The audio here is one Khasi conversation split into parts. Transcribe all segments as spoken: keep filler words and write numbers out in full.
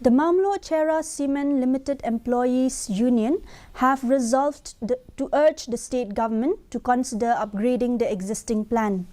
The Mawmluh Cherra Cement Limited Employees Union have resolved the, to urge the state government to consider upgrading the existing plant.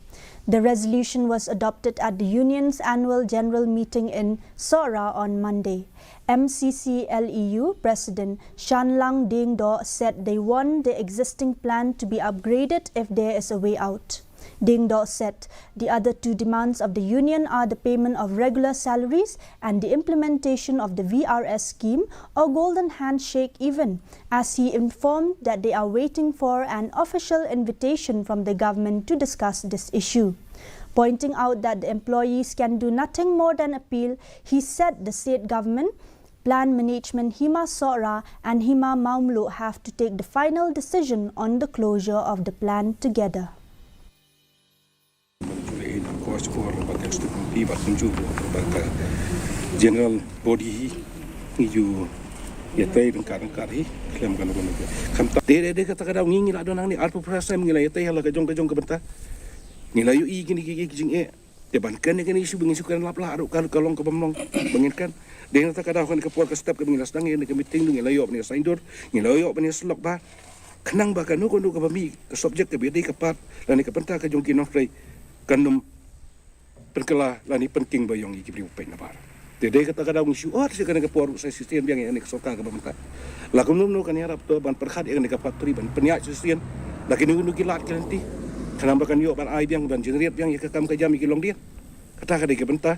The resolution was adopted at the union's annual general meeting in Sohra on Monday. M C C L E U President Shanlang Dingdo said they want the existing plant to be upgraded if there is a way out. Dingdo said the other two demands of the union are the payment of regular salaries and the implementation of the V R S scheme or golden handshake, even as he informed that they are waiting for an official invitation from the government to discuss this issue. Pointing out that the employees can do nothing more than appeal, he said the state government, plant management Hima Sohra and Hima Mawmluh have to take the final decision on the closure of the plant together. Of course, for ba ka executive committee, ba kumjuh ba ka general body hi, ngi ju ïatai ryngkat ryngkat hi khlem kano kano. Khamtam de de de kata ka daw ngi ngi la don hangne arphew phra snem ngi la ïatai ha la ka jong ka jong ka bynta. Ngi la ïohi kine ki ki jingeh. Te ban kane kane issue ba ngi shu kren lap lah ruh ka ka long ka bym long ba ngin kren. Dei na kata ka daw kane ka por ka step kaba ngi la sdang ïa kane ka meeting ngi la ïoh ban ïa saiñdur, ngi la ïoh ban ïa syllok ba khnang ba kano kano kaba mih ka subject kaba dei ka part lane ka bynta ka jong ki nongtrei kan ym pynkylla lane pynking ba ïong ïa ki briew peit na bar. Te dei kata ka daw ngi shu ot sha kane ka por sa shisien biang ïa kane ka sorkar kaba mynta. La kumno kumno kan ïarap to ban pyrkhat ïa kane ka factory ban pynïaid shisien. La kine kine ki lad ki lynti khnang ba kan ïoh ban ai biang ban generate biang ïa ka kam ka jam ïa ki longdien. Kata ka dei ka bynta